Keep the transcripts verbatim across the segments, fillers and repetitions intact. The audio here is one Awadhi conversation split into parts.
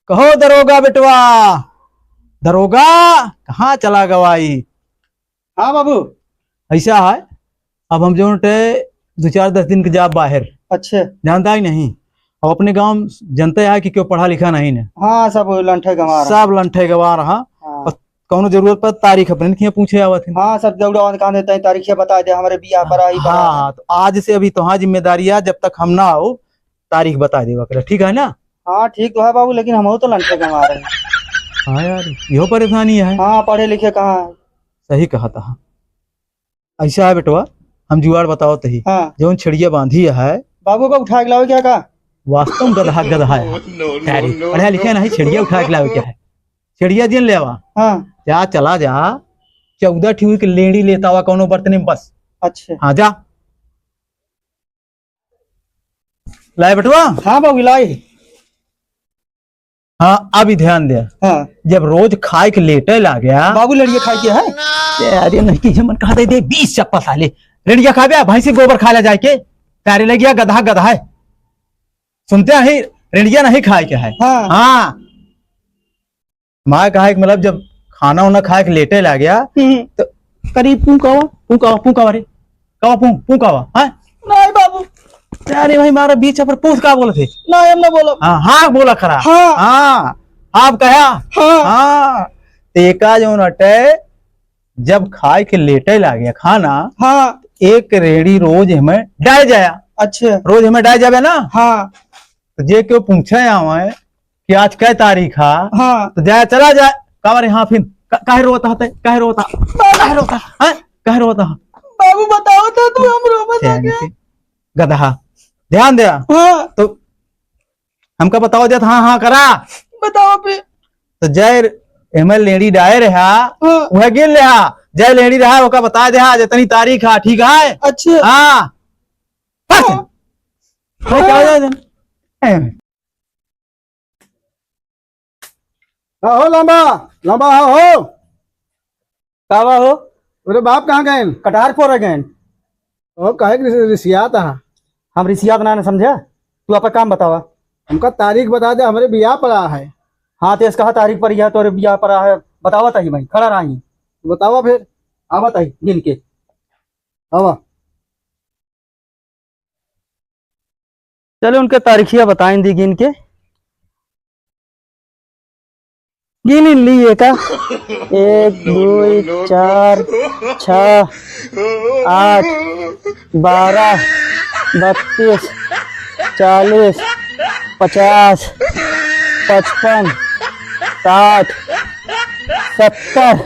कहो दरोगा बेटवा, दरोगा कहाँ चला गवाई? हाँ बाबू। ऐसा है, अब हम जो टे दो चार दस दिन के जाब बाहर। अच्छा। जानता ही नहीं, अब अपने गाँव जनते है कि क्यों पढ़ा लिखा नहीं ने। हाँ, सब लंठे गंवार हैं। सब लंठे गंवार हैं। हाँ। बस कौनो जरूरत पर तारीख अपने किया पूछे आवत है। हाँ, सब दौड़ा कांधे तई तारीख बता दे, हमारे बियाह पर आई हाँ, बरात। हाँ, तो आज से अभी तोहार जिम्मेदारी है, जब तक हम ना आओ तारीख बता देवा करे, ठीक है ना? हाँ, ठीक तो है बाबू, लेकिन हम तो लंठे गंवार हैं। हाँ यार, यो परेशानी है। हाँ, पढ़े लिखे कहाँ है? सही कहा था। ऐसा है बेटवा, हम जुगाड़ बताओ तही। हाँ। जौन छेड़िया बांधी है। बाबू का उठा के लावे क्या का? वास्तव में गदहा, गदहा है। No, no, अरे, no, लिखे no। नहीं, छेड़िया उठा के लावे क्या है? छेड़िया जिन ले आवा। हाँ। जा, चला जा, चौदह ठिउर के लेंड़ी लेता हुआ कौनो बर्तन में बस। अच्छा। हाँ, जा। लाए बेटवा? हाँ बाबू, लाए। हाँ, अभी ध्यान दे। हाँ। जब रोज खाए के लेटे ला गया। बाबू, लेड़िया खाए के है? ए, अरे नहीं, कि मन कहा दे, दे बीस चप्पल साले। लेड़िया खाबे, भैंसी गोबर खा ले जाए के। प्यारे लग गया, गधा, गधा है। सुनते हैं, रेंडिया नहीं खाए के है। हाँ। हाँ। माँ कहा कि मतलब जब खाना उना खाए के लेटे ला गया, हम्म। तो करी पूं कावा, पूं कावा, पूं कावा रे, कावा पूं, पूं कावा, हाँ? नहीं बाबू। अरे भाई, मारा बीच पर पूछ का बोलत है? नहीं, हम ना बोलब। हाँ, हाँ बोला करा। हाँ। हाँ, आप कहा? हाँ। हाँ। तो एका जौन अटे, जब खाए के लेटे लागे खाना, हाँ। एक रेड़ी रोज हमें डाय जाया। अच्छा। रोज हमें डाय जावे ना? हाँ। तो जे केहू पूछे आवे कि आज कै तारीख है, हाँ। तो जाए, चला जाए, कावा रे, हाँ, फिर का-, काहे रोता है, काहे रोता, काहे रोता, हैं? काहे रोता है? बाबू, बताओ तो तू, हम रोबत है चैन क्या? से, गदहा, ध्यान दे। हाँ। तो हमका बताओ जात, हाँ, हाँ करा। बताओ फिर। तो जय एमे लेड़ी डाए रहा, हाँ। वह गिन रहा, जय लेड़ी रहा, ओका बता दे, हाँ, जितनी तारीख है, ठीक है? अच्छा। हाँ। हाँ। हाँ, चला जाए। हाँ, हो लंबा, लंबा हो, हो। का बा हो? अरे बाप कहाँ गए? कटहर फोरे गए। ओ, काहे के रिस-, रिसियात हा? हम रिसियात ना, ना समझा। तू आपका काम बतावा। हमका तारीख बता दे, हमरे बियाह पड़ा है। हाँ, तेज कहा तारीख पर यह तोरे बियाह पड़ा है। बतावा ताही भाई, खड़ा रही। बतावा फिर। आवा ताही, गिन के। आवा। चलो, उनके तारीखिया बताइन दी गिन के। गिन ली एका। एक, दुई, चार, छः, आठ, बारह, बत्तीस, चालीस, पचास, पचपन, साठ, सत्तर।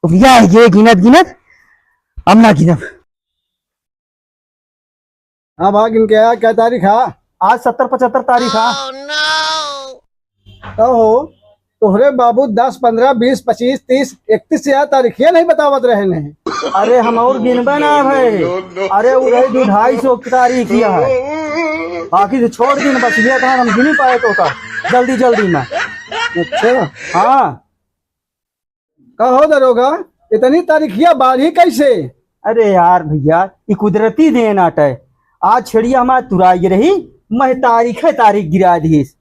अब या ये गिनत गिनत हम ना गिनब। हाँ भाई, गिन के आया, क्या तारीख है? आज सत्तर पचहत्तर तारीख है। कहो, तोहरे बाबू दस, पन्द्रह, बीस, पच्चीस, तीस, इकतीस या तारीख ये नहीं बतावत रहे नहीं। अरे, हम और गिनबे ना है भाई। अरे, उ रही दू ढाई सौ की तारीख यह है, बाकी तो छोड़ दिन बस ये था, हम गिन पाए तो का जल्दी जल्दी में। अच्छा। हाँ। कहो दरोगा, इतनी तारीखिया बाढ़ी कैसे? अरे यार भैया, ई कुदरती देन आटे। आज छेड़िया हमार तुराई रही, मैं तारीखे तारीख गिरा दीस।